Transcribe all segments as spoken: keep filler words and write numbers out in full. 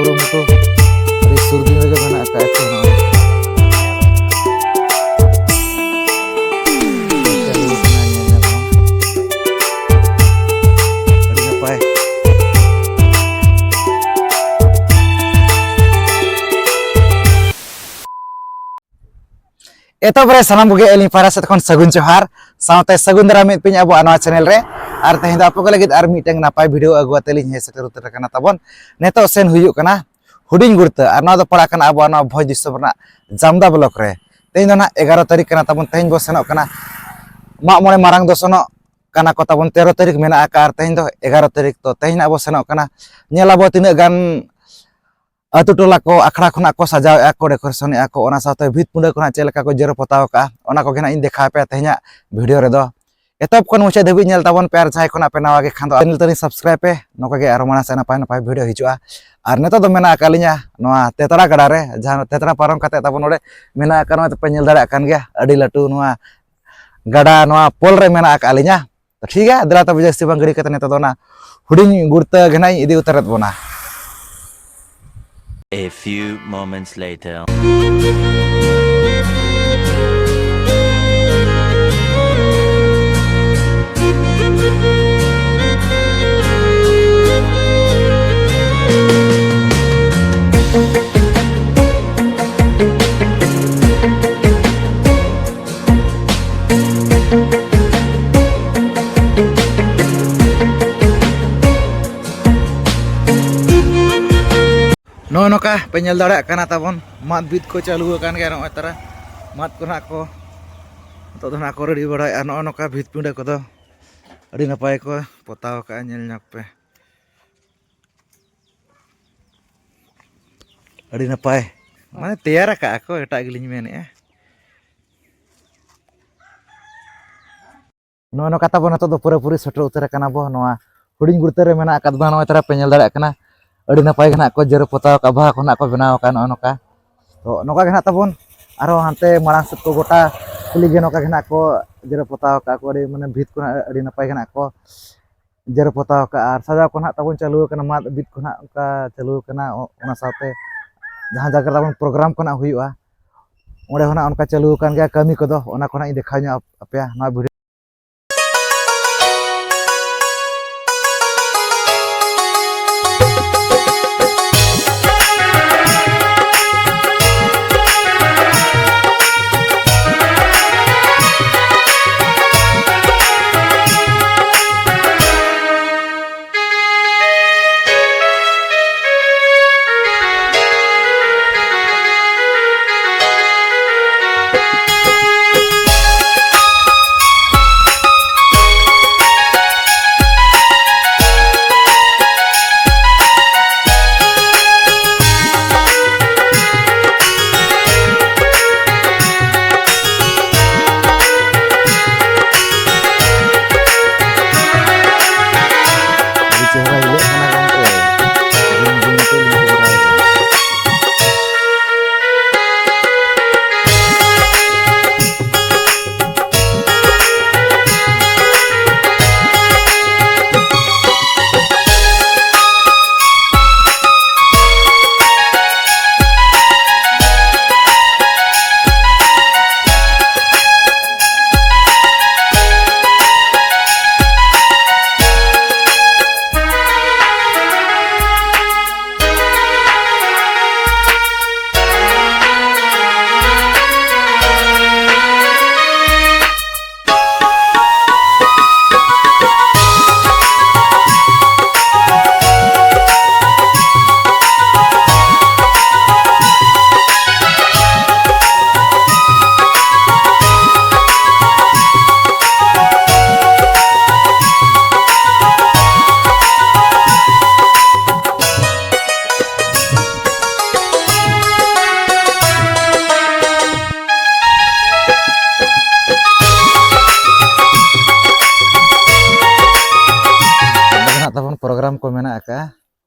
ᱠᱩᱨᱩᱢᱩᱴᱩ ᱟᱹᱰᱤ ᱥᱩᱨ ᱫᱤᱱ ᱨᱮᱜᱮ ᱢᱮᱱᱟᱜ ᱟᱠᱟᱫ ᱛᱚ ᱱᱚᱜᱼᱚᱭ᱾ ᱟᱹᱰᱤ ᱱᱟᱯᱟᱭ᱾ ᱮᱛᱚᱦᱚᱵ ᱨᱮ ᱥᱟᱱᱟᱢ ᱠᱚᱜᱮ ᱟᱹᱞᱤᱧ ᱯᱟᱦᱴᱟ ᱥᱮᱫ ᱠᱷᱚᱱ ᱥᱟᱹᱜᱩᱱ ᱡᱚᱦᱟᱨ, ᱥᱟᱶᱛᱮ ᱥᱟᱹᱜᱩᱱ ᱫᱟᱨᱟᱢ ᱢᱤᱫ ᱯᱮᱧ ᱟᱵᱚ ᱱᱚᱣᱟ ᱪᱮᱱᱮᱞ ᱨᱮ᱾ ᱟᱨ ᱛᱮᱦᱮᱧ ᱫᱚ ᱟᱯᱮ ᱠᱚ ᱞᱟᱹᱜᱤᱫ ᱟᱨ ᱢᱤᱫᱴᱟᱝ ᱱᱟᱯᱟᱭ ᱵᱷᱤᱰᱤᱭᱳ ᱟᱹᱜᱩ ᱟᱛᱮ ᱞᱤᱧ ᱦᱮᱡ ᱥᱮᱴᱮᱨ ᱩᱛᱟᱹᱨ ᱟᱠᱟᱱᱟ ᱛᱟᱵᱚᱱ᱾ ᱱᱤᱛᱚᱜ ᱥᱮᱱ ᱦᱩᱭᱩᱜ ᱠᱟᱱᱟ ᱦᱩᱰᱤᱧ ᱜᱩᱲᱛᱟᱹ, ᱟᱨ ᱱᱚᱣᱟ ᱫᱚ ᱯᱟᱲᱟᱜ ᱠᱟᱱᱟ ᱟᱵᱚᱣᱟᱜ ᱱᱚᱣᱟ ᱵᱷᱚᱸᱡᱽ ᱫᱤᱥᱚᱢ ᱨᱮᱱᱟᱜ ᱡᱟᱢᱫᱟ ᱵᱞᱚᱠ ᱨᱮ᱾ ᱛᱮᱦᱮᱧ ᱫᱚ ᱱᱟᱦᱟᱜ ᱮᱜᱟᱨᱚ ᱛᱟᱹᱨᱤᱠᱷ ᱠᱟᱱᱟ ᱛᱟᱵᱚᱱ᱾ ᱛᱮᱦᱮᱧ ᱵᱚ ᱥᱮᱱᱚᱜ ᱠᱟᱱᱟ ᱢᱟᱜ ᱢᱚᱬᱮ ᱢᱟᱨᱟᱝ ᱫᱚᱥᱚᱱᱚᱜ ᱠᱟᱱᱟ ᱠᱚ ᱛᱟᱵᱚᱱ, ᱛᱮᱨᱚ ᱛᱟᱹᱨᱤᱠᱷ ᱢᱮᱱᱟᱜ ᱟᱠᱟᱫ, ᱟᱨ ᱛᱮᱦᱮᱧ ᱫᱚ ᱮᱜᱟᱨᱚ ᱛᱟᱹᱨᱤᱠᱷ᱾ ᱛᱚ ᱛᱮᱦᱮᱧ ᱱᱟᱜ ᱵᱚ ᱥᱮᱱᱚᱜ ᱠᱟᱱᱟ, ᱧᱮᱞ ᱟᱵᱚ ᱛᱤᱱᱟᱹᱜ ᱜᱟᱱ ᱟᱹᱛᱩ ᱴᱚᱞᱟ ᱠᱚ ᱟᱠᱷᱲᱟ ᱠᱷᱚᱱᱟᱜ ᱠᱚ ᱥᱟᱡᱟᱣᱮᱫᱼᱟ ᱠᱚ, ᱰᱮᱠᱳᱨᱮᱥᱚᱱᱮᱫᱼᱟ ᱠᱚ, ᱚᱱᱟ ᱥᱟᱶᱛᱮ ᱵᱷᱤᱛ ᱯᱤᱸᱰᱟᱹ ᱠᱷᱚᱱᱟᱜ ᱪᱮᱫ ᱞᱮᱠᱟ ᱠᱚ ᱡᱮᱨᱮᱲ ᱯᱚᱛᱟᱣ ᱠᱟᱜᱼᱟ, ᱚᱱᱟ ᱠᱚᱜᱮ ᱱᱟᱜ ᱤᱧ ᱫᱮᱠᱷᱟᱣ ᱯᱮᱭᱟ ᱛᱮᱦᱮᱧᱟᱜ ᱵᱷᱤᱰᱤᱭᱳ ᱨᱮᱫᱚ᱾ ᱮᱛᱚᱦᱚᱵ ᱠᱷᱚᱱ ᱢᱩᱪᱟᱹᱫ ᱫᱷᱟᱹᱵᱤᱡ ᱧᱮᱞ ᱛᱟᱵᱚᱱ ᱯᱮ, ᱟᱨ ᱡᱟᱦᱟᱸᱭ ᱠᱷᱚᱱᱟᱜ ᱯᱮ ᱱᱟᱣᱟ ᱜᱮ ᱠᱷᱟᱱ ᱫᱚ ᱪᱮᱱᱮᱞ ᱛᱟᱹᱞᱤᱧ ᱥᱟᱵᱥᱠᱨᱟᱭᱤᱵ ᱯᱮ, ᱱᱚᱝᱠᱟ ᱜᱮ ᱟᱨᱚ ᱢᱟᱲᱟᱝ ᱥᱮᱫ ᱱᱟᱯᱟᱭ ᱱᱟᱯᱟᱭ ᱵᱷᱤᱰᱤᱭᱳ ᱦᱤᱡᱩᱜᱼᱟ᱾ ᱟᱨ ᱱᱤᱛᱚᱜ ᱫᱚ ᱢᱮᱱᱟᱜ ᱟᱠᱟᱫ ᱞᱤᱧᱟ ᱱᱚᱣᱟ ᱛᱮᱛᱲᱟ ᱜᱟᱰᱟ ᱨᱮ, ᱡᱟᱦᱟᱸ ᱛᱮᱛᱲᱟ ᱯᱟᱨᱚᱢ ᱠᱟᱛᱮ ᱛᱟᱵᱚᱱ ᱱᱚᱰᱮ ᱢᱮᱱᱟᱜ ᱟᱠᱟᱫ, ᱱᱚᱜᱼᱚᱭ ᱛᱚᱯᱮ ᱧᱮᱞ ᱫᱟᱲᱮᱭᱟᱜ ᱠᱟᱱ ᱜᱮᱭᱟ, ᱟᱹᱰᱤ ᱞᱟᱹᱴᱩ ᱱᱚᱣᱟ ᱜᱟᱰᱟ ᱱᱚᱣᱟ ᱯᱳᱞ ᱨᱮ ᱢᱮᱱᱟᱜ ᱟᱠᱟᱫ ᱞᱤᱧᱟ᱾ ᱛᱚ ᱴᱷᱤᱠ ᱜᱮᱭᱟ, ᱫᱮᱞᱟ ᱛᱚᱵᱮ ᱡᱟᱹᱥᱛᱤ ᱵᱟᱝ ᱜᱷᱟᱹᱲᱤ ᱠᱟᱛᱮ ᱱᱤᱛᱚᱜ ᱫᱚ ᱚᱱᱟ ᱦᱩᱰᱤᱧ ᱜᱩᱲᱛᱟᱹ ᱜᱮ ᱱᱟᱜ ᱤᱧ ᱤᱫᱤ ᱩᱛᱟᱹᱨᱮᱫ ᱵᱚᱱᱟ᱾ A few moments later. ᱱᱚᱜᱼᱚ ᱱᱚᱝᱠᱟ ᱯᱮ ᱧᱮᱞ ᱫᱟᱲᱮᱭᱟᱜ ᱠᱟᱱᱟ ᱛᱟᱵᱚᱱ, ᱢᱟᱫ ᱵᱷᱤᱛ ᱠᱚ ᱪᱟᱹᱞᱩ ᱟᱠᱟᱱ ᱜᱮᱭᱟ᱾ ᱱᱚᱜᱼᱚᱭ ᱛᱟᱨᱟ ᱢᱟᱫ ᱠᱚ ᱱᱟᱜ ᱠᱚ ᱱᱤᱛᱚᱜ ᱫᱚ ᱱᱟᱜ ᱠᱚ ᱨᱮᱰᱤ ᱵᱟᱲᱟᱭᱮᱫᱼᱟ᱾ ᱱᱚᱜᱼᱚ ᱱᱚᱝᱠᱟ ᱵᱷᱤᱛ ᱯᱤᱸᱰᱟᱹ ᱠᱚᱫᱚ ᱟᱹᱰᱤ ᱱᱟᱯᱟᱭ ᱠᱚ ᱯᱚᱛᱟᱣ ᱟᱠᱟᱫᱼᱟ, ᱧᱮᱞ ᱧᱚᱜ ᱯᱮ᱾ ᱟᱹᱰᱤ ᱱᱟᱯᱟᱭ, ᱢᱟᱱᱮ ᱛᱮᱭᱟᱨ ᱟᱠᱟᱫᱼᱟ ᱠᱚ, ᱮᱴᱟᱜ ᱜᱮᱞᱤᱧ ᱢᱮᱱᱮᱫᱼᱟ᱾ ᱱᱚᱜᱼᱚ ᱱᱚᱝᱠᱟ ᱛᱟᱵᱚᱱ ᱱᱤᱛᱚᱜ ᱫᱚ ᱯᱩᱨᱟᱹᱯᱩᱨᱤ ᱥᱮᱴᱮᱨ ᱩᱛᱟᱹᱨ ᱟᱠᱟᱱᱟ ᱵᱚ᱾ ᱱᱚᱣᱟ ᱦᱩᱰᱤᱧ ᱜᱩᱲᱛᱟᱹ ᱨᱮ ᱢᱮᱱᱟᱜ ᱟᱠᱟᱫ ᱵᱚᱱᱟ᱾ ᱱᱚᱜᱼᱚᱭ ᱛᱟᱨᱟ ᱯᱮ ᱧᱮᱞ ᱫᱟᱲᱮᱭᱟᱜ ᱠᱟᱱᱟ, ᱟᱹᱰᱤ ᱱᱟᱯᱟᱭ ᱜᱮ ᱱᱟᱜ ᱠᱚ ᱡᱮᱨᱮᱲ ᱯᱚᱛᱟᱣ ᱟᱠᱟᱫ, ᱵᱟᱦᱟ ᱠᱚ ᱱᱟᱜ ᱠᱚ ᱵᱮᱱᱟᱣ ᱟᱠᱟᱫ ᱱᱚᱜᱼᱚ ᱱᱚᱝᱠᱟ᱾ ᱛᱚ ᱱᱚᱝᱠᱟ ᱜᱮ ᱱᱟᱜ ᱛᱟᱵᱚᱱ ᱟᱨᱦᱚᱸ ᱦᱟᱱᱛᱮ ᱢᱟᱲᱟᱝ ᱥᱮᱫ ᱠᱚ ᱜᱚᱴᱟ ᱠᱩᱞᱦᱤ ᱜᱮ ᱱᱚᱝᱠᱟ ᱜᱮ ᱱᱟᱜ ᱠᱚ ᱡᱮᱨᱮᱲ ᱯᱚᱛᱟᱣ ᱟᱠᱟᱫ ᱠᱚ, ᱟᱹᱰᱤ ᱢᱟᱱᱮ ᱵᱷᱤᱛ ᱠᱚ ᱱᱟᱜ ᱟᱹᱰᱤ ᱱᱟᱯᱟᱭ ᱜᱮ ᱱᱟᱜ ᱠᱚ ᱡᱮᱨᱮᱲ ᱯᱚᱛᱟᱣ ᱟᱠᱟᱫᱼᱟ, ᱟᱨ ᱥᱟᱡᱟᱣ ᱠᱚ ᱱᱟᱦᱟᱜ ᱛᱟᱵᱚᱱ ᱪᱟᱹᱞᱩ ᱟᱠᱟᱱᱟ, ᱢᱟᱫ ᱵᱤᱫ ᱠᱚ ᱱᱟᱦᱟᱜ ᱚᱱᱠᱟ ᱪᱟᱹᱞᱩ ᱟᱠᱟᱱᱟ᱾ ᱚ-, ᱚᱱᱟ ᱥᱟᱶᱛᱮ ᱡᱟᱦᱟᱸ ᱡᱟᱭᱜᱟ ᱨᱮ ᱛᱟᱵᱚᱱ ᱯᱨᱳᱜᱨᱟᱢ ᱠᱚ ᱱᱟᱦᱟᱜ ᱦᱩᱭᱩᱜᱼᱟ, ᱚᱸᱰᱮ ᱦᱚᱸ ᱱᱟᱦᱟᱜ ᱚᱱᱠᱟ ᱪᱟᱹᱞᱩ ᱟᱠᱟᱱ ᱜᱮᱭᱟ ᱠᱟᱹᱢᱤ ᱠᱚᱫᱚ᱾ ᱚᱱᱟ ᱠᱚ ᱱᱟᱦᱟᱜ ᱤᱧ ᱫᱮᱠᱷᱟᱣ ᱧᱚᱜ ᱟᱯᱮᱭᱟ ᱱᱚᱣᱟ ᱵᱷᱤᱰᱤᱭᱳ᱾ ᱟᱹᱰᱤ ᱪᱮᱦᱨᱟ ᱦᱤᱞᱟᱹᱜ ᱠᱟᱱᱟ ᱜᱚᱢᱠᱮ᱾ ᱨᱤᱢ ᱡᱷᱤᱢ ᱟᱛᱮ ᱞᱤᱧ ᱠᱮᱢᱮᱨᱟᱭᱮᱫᱼᱟ᱾ ᱚᱸᱰᱮ ᱫᱚ ᱱᱟᱜ ᱛᱟᱵᱚᱱ ᱯᱨᱳᱜᱨᱟᱢ ᱠᱚ ᱢᱮᱱᱟᱜ ᱟᱠᱟᱫᱼᱟ᱾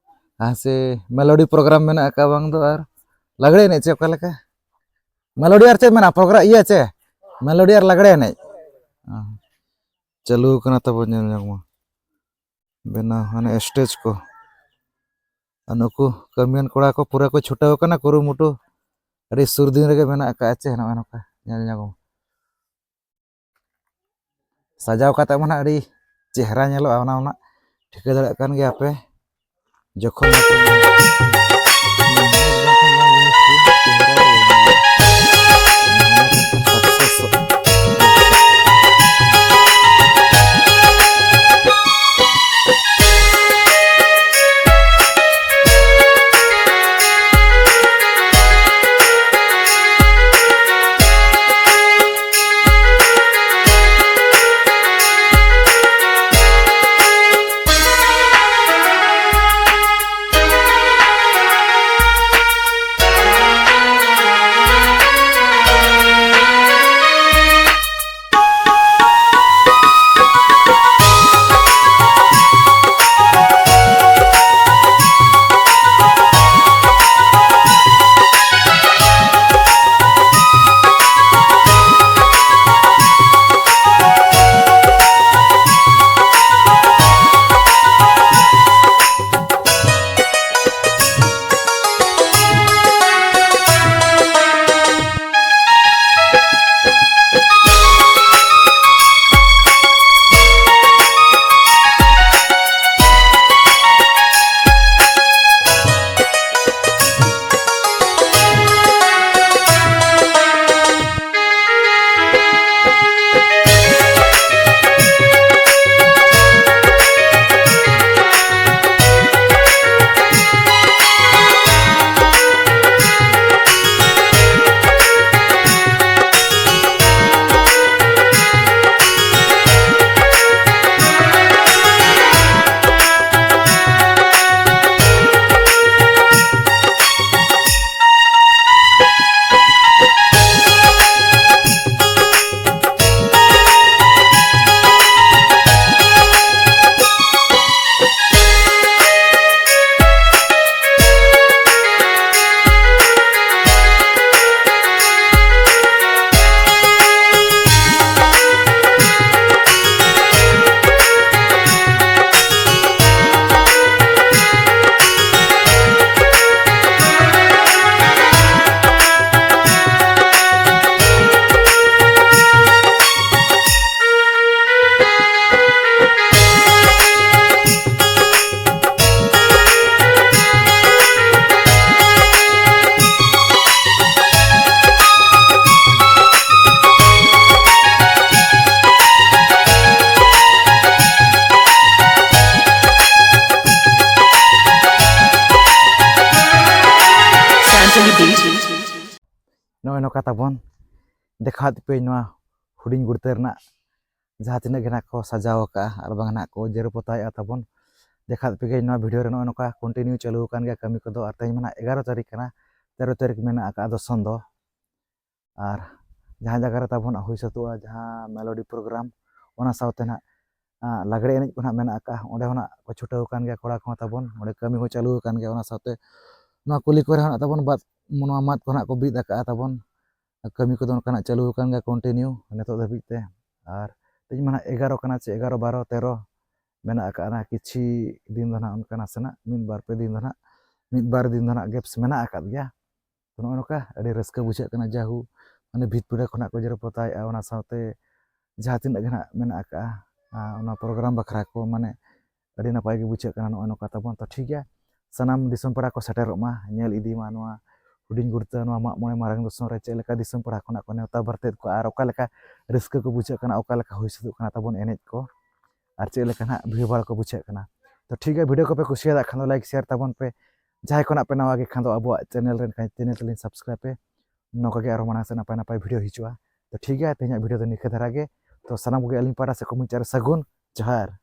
ᱟᱨ ᱥᱮ ᱢᱮᱞᱳᱰᱤ ᱯᱨᱳᱜᱨᱟᱢ ᱢᱮᱱᱟᱜ ᱟᱠᱟᱫᱼᱟ ᱵᱟᱝ ᱫᱚ ᱟᱨ ᱞᱟᱜᱽᱲᱮ ᱮᱱᱮᱡ ᱪᱮ ᱚᱠᱟ ᱞᱮᱠᱟ? ᱢᱮᱞᱳᱰᱤ ᱟᱨ ᱪᱮᱫ ᱢᱮᱱᱟᱜᱼᱟ? ᱯᱨᱳᱜᱨᱟᱢ ᱤᱭᱟᱹ ᱪᱮ? ᱢᱮᱞᱳᱰᱤ ᱟᱨ ᱞᱟᱜᱽᱲᱮ ᱮᱱᱮᱡ᱾ ᱚ᱾ ᱪᱟᱹᱞᱩ ᱠᱟᱱᱟ ᱛᱟᱵᱚᱱ, ᱧᱮᱞ ᱧᱚᱜ ᱢᱟ᱾ ᱵᱮᱱᱟᱣ, ᱢᱟᱱᱮ ᱥᱴᱮᱡᱽ ᱠᱚ᱾ ᱟᱨ ᱱᱩᱠᱩ ᱠᱟᱹᱢᱤᱭᱟᱱ ᱠᱚᱲᱟ ᱠᱚ ᱯᱩᱨᱟᱹ ᱠᱚ ᱪᱷᱩᱴᱟᱹᱣ ᱟᱠᱟᱱᱟ ᱠᱩᱨᱩᱢᱩᱴᱩ᱾ ᱟᱹᱰᱤ ᱥᱩᱨ ᱫᱤᱱ ᱨᱮᱜᱮ ᱢᱮᱱᱟᱜ ᱟᱠᱟᱫᱼᱟ, ᱪᱮ ᱱᱚᱜᱼᱚᱭ ᱱᱚᱝᱠᱟ ᱧᱮᱞ ᱧᱟᱢᱚᱜ᱾ ᱥᱟᱡᱟᱣ ᱠᱟᱛᱮ ᱢᱟ ᱱᱟᱜ ᱟᱹᱰᱤ ᱪᱮᱦᱨᱟ ᱧᱮᱞᱚᱜᱼᱟ, ᱚᱱᱟ ᱢᱟ ᱱᱟᱜ ᱴᱷᱤᱠᱟᱹ ᱫᱟᱲᱮᱭᱟᱜ ᱠᱟᱱ ᱜᱮᱭᱟ ᱯᱮ᱾ ᱡᱚᱠᱷᱚᱱ ᱱᱚᱜᱼᱚᱭ ᱱᱚᱝᱠᱟ ᱛᱟᱵᱚᱱ ᱫᱮᱠᱷᱟᱣᱟᱫ ᱯᱮᱭᱟᱹᱧ ᱱᱚᱣᱟ ᱦᱩᱰᱤᱧ ᱜᱩᱲᱛᱟᱹ ᱨᱮᱱᱟᱜ ᱡᱟᱦᱟᱸ ᱛᱤᱱᱟᱹᱜ ᱜᱮ ᱱᱟᱜ ᱠᱚ ᱥᱟᱡᱟᱣ ᱟᱠᱟᱫᱼᱟ ᱟᱨ ᱵᱟᱝ ᱱᱟᱜ ᱠᱚ ᱡᱮᱨᱮᱲ ᱯᱚᱛᱟᱣᱮᱫᱼᱟ ᱛᱟᱵᱚᱱ᱾ ᱫᱮᱠᱷᱟᱣᱟᱫ ᱯᱮᱭᱟᱹᱧ ᱱᱚᱣᱟ ᱵᱷᱤᱰᱤᱭᱳ ᱨᱮ ᱱᱚᱜᱼᱚᱭ ᱱᱚᱝᱠᱟ ᱠᱚᱱᱴᱤᱱᱤᱭᱩ ᱪᱟᱹᱞᱩ ᱟᱠᱟᱱ ᱜᱮᱭᱟ ᱠᱟᱹᱢᱤ ᱠᱚᱫᱚ᱾ ᱟᱨ ᱛᱮᱦᱮᱧ ᱢᱟ ᱱᱟᱜ ᱮᱜᱟᱨᱚ ᱛᱟᱹᱨᱤᱠᱷ ᱠᱟᱱᱟ, ᱛᱮᱨᱚ ᱛᱟᱹᱨᱤᱠᱷ ᱢᱮᱱᱟᱜ ᱟᱠᱟᱫᱼᱟ ᱫᱚᱥᱚᱱ ᱫᱚ᱾ ᱟᱨ ᱡᱟᱦᱟᱸ ᱡᱟᱭᱜᱟ ᱨᱮ ᱛᱟᱵᱚᱱ ᱦᱩᱭ ᱥᱟᱹᱛᱚᱜᱼᱟ ᱡᱟᱦᱟᱸ ᱢᱮᱞᱳᱰᱤ ᱯᱨᱳᱜᱨᱟᱢ, ᱚᱱᱟ ᱥᱟᱶᱛᱮ ᱱᱟᱜ ᱞᱟᱜᱽᱲᱮ ᱮᱱᱮᱡ ᱠᱚ ᱱᱟᱜ ᱢᱮᱱᱟᱜ ᱟᱠᱟᱫᱼᱟ, ᱚᱸᱰᱮ ᱦᱚᱸ ᱱᱟᱜ ᱠᱚ ᱪᱷᱩᱴᱟᱹᱣ ᱟᱠᱟᱱ ᱜᱮᱭᱟ ᱠᱚᱲᱟ ᱠᱚᱦᱚᱸ ᱛᱟᱵᱚᱱ, ᱚᱸᱰᱮ ᱠᱟᱹᱢᱤ ᱦᱚᱸ ᱪᱟᱹᱞᱩ ᱟᱠᱟᱱ ᱜᱮᱭᱟ᱾ ᱚᱱᱟ ᱥᱟᱶᱛᱮ ᱱᱚᱣᱟ ᱠᱩᱞᱦᱤ ᱠᱚᱨᱮ ᱦᱚᱸ ᱱᱟᱜ ᱛᱟᱵᱚᱱ ᱵᱟᱫ ᱱᱚᱣᱟ ᱢᱟᱫ ᱠᱚ ᱱᱟᱜ ᱠᱚ ᱵᱤᱫ ᱟᱠᱟᱫᱼᱟ ᱛᱟᱵᱚᱱ᱾ ᱠᱟᱹᱢᱤ ᱠᱚᱫᱚ ᱚᱱᱠᱟᱱᱟᱜ ᱪᱟᱹᱞᱩ ᱟᱠᱟᱱ ᱜᱮᱭᱟ ᱠᱚᱱᱴᱤᱱᱤᱭᱩ ᱱᱤᱛᱚᱜ ᱫᱷᱟᱹᱵᱤᱡ ᱛᱮ᱾ ᱟᱨ ᱛᱮᱦᱮᱧ ᱢᱟ ᱱᱟᱜ ᱮᱜᱟᱨᱚ ᱠᱟᱱᱟ, ᱪᱮ ᱮᱜᱟᱨᱚ, ᱵᱟᱨᱚ, ᱛᱮᱨᱚ ᱢᱮᱱᱟᱜ ᱟᱠᱟᱫᱼᱟ, ᱠᱤᱪᱷᱤ ᱫᱤᱱ ᱫᱚ ᱱᱟᱜ ᱚᱱᱠᱟ ᱱᱟᱥᱮᱱᱟᱜ ᱢᱤᱫ ᱵᱟᱨ ᱯᱮ ᱫᱤᱱ ᱫᱚ ᱱᱟᱜ, ᱢᱤᱫ ᱵᱟᱨ ᱫᱤᱱ ᱫᱚ ᱱᱟᱜ ᱜᱮᱯᱥ ᱢᱮᱱᱟᱜ ᱟᱠᱟᱫ ᱜᱮᱭᱟ᱾ ᱛᱚ ᱱᱚᱜᱼᱚᱭ ᱱᱚᱝᱠᱟ ᱟᱹᱰᱤ ᱨᱟᱹᱥᱠᱟᱹ ᱵᱩᱡᱷᱟᱹᱜ ᱠᱟᱱᱟ, ᱡᱟᱦᱩ ᱢᱟᱱᱮ ᱵᱷᱤᱛ ᱯᱤᱸᱰᱟᱹ ᱠᱷᱚᱱᱟᱜ ᱠᱚ ᱡᱮᱨᱮᱲ ᱯᱚᱛᱟᱣᱮᱫᱼᱟ, ᱚᱱᱟ ᱥᱟᱶᱛᱮ ᱡᱟᱦᱟᱸ ᱛᱤᱱᱟᱹᱜ ᱜᱮ ᱱᱟᱜ ᱢᱮᱱᱟᱜ ᱟᱠᱟᱫᱼᱟ ᱚᱱᱟ ᱯᱨᱳᱜᱨᱟᱢ ᱵᱟᱠᱷᱨᱟ ᱠᱚ, ᱢᱟᱱᱮ ᱟᱹᱰᱤ ᱱᱟᱯᱟᱭ ᱜᱮ ᱵᱩᱡᱷᱟᱹᱜ ᱠᱟᱱᱟ ᱱᱚᱜᱼᱚᱭ ᱱᱚᱝᱠᱟ ᱛᱟᱵᱚᱱ᱾ ᱛᱚ ᱴᱷᱤᱠ ᱜᱮᱭᱟ, ᱥᱟᱱᱟᱢ ᱫᱤᱥᱚᱢ ᱯᱮᱲᱟ ᱠᱚ ᱥᱮᱴᱮᱨᱚᱜ ᱢᱟ, ᱧᱮᱞ ᱤᱫᱤ ᱢᱟ ᱱᱚᱣᱟ ᱦᱩᱰᱤᱧ ᱜᱩᱲᱛᱟᱹ ᱱᱚᱣᱟ ᱢᱟᱜ ᱢᱚᱬᱮ ᱢᱟᱨᱟᱝ ᱫᱚᱥᱚᱱ ᱨᱮ ᱪᱮᱫ ᱞᱮᱠᱟ ᱫᱤᱥᱚᱢ ᱯᱮᱲᱟ ᱠᱷᱚᱱᱟᱜ ᱠᱚ ᱱᱮᱣᱛᱟ ᱵᱟᱨᱛᱮᱫ ᱠᱚᱣᱟ ᱟᱨ ᱚᱠᱟ ᱞᱮᱠᱟ ᱨᱟᱹᱥᱠᱟᱹ ᱠᱚ ᱵᱩᱡᱷᱟᱹᱜ ᱠᱟᱱᱟ, ᱚᱠᱟ ᱞᱮᱠᱟ ᱦᱩᱭ ᱥᱟᱹᱛᱚᱜ ᱠᱟᱱᱟ ᱛᱟᱵᱚᱱ ᱮᱱᱮᱡ ᱠᱚ, ᱟᱨ ᱪᱮᱫ ᱞᱮᱠᱟ ᱱᱟᱜ ᱵᱷᱤᱲ ᱵᱷᱟᱲ ᱠᱚ ᱵᱩᱡᱷᱟᱹᱜ ᱠᱟᱱᱟ᱾ ᱛᱚ ᱴᱷᱤᱠ ᱜᱮᱭᱟ, ᱵᱷᱤᱰᱤᱭᱳ ᱠᱚᱯᱮ ᱠᱩᱥᱤᱭᱟᱫᱟ ᱠᱷᱟᱱ ᱫᱚ ᱞᱟᱭᱤᱠ ᱥᱮᱭᱟᱨ ᱛᱟᱵᱚᱱ ᱯᱮ, ᱡᱟᱦᱟᱸᱭ ᱠᱷᱚᱱᱟᱜ ᱯᱮ ᱱᱟᱣᱟ ᱜᱮ ᱠᱷᱟᱱ ᱫᱚ ᱟᱵᱚᱣᱟᱜ ᱪᱮᱱᱮᱞ ᱨᱮ ᱮᱱᱠᱷᱟᱱ ᱪᱮᱱᱮᱞ ᱛᱟᱹᱞᱤᱧ ᱥᱟᱵᱥᱠᱨᱟᱭᱤᱵ ᱯᱮ᱾ ᱱᱚᱝᱠᱟ ᱜᱮ ᱟᱨᱚ ᱢᱟᱲᱟᱝ ᱥᱮᱫ ᱱᱟᱯᱟᱭ ᱱᱟᱯᱟᱭ ᱵᱷᱤᱰᱤᱭᱳ ᱦᱤᱡᱩᱜᱼᱟ᱾ ᱛᱚ ᱴᱷᱤᱠ ᱜᱮᱭᱟ, ᱛᱮᱦᱮᱧᱟᱜ ᱵᱷᱤᱰᱤᱭᱳ ᱫᱚ ᱱᱤᱝᱠᱟᱹ ᱫᱷᱟᱨᱟ ᱜᱮ᱾ ᱛᱚ ᱥᱟᱱᱟᱢ ᱠᱚᱜᱮ ᱟᱹᱞᱤᱧ ᱯᱟᱦᱴᱟ ᱥᱮᱫ ᱠᱷᱚᱱ ᱢᱩᱪᱟᱹᱫ ᱨᱮ ᱥᱟᱹᱜᱩᱱ ᱡᱚᱦᱟᱨ᱾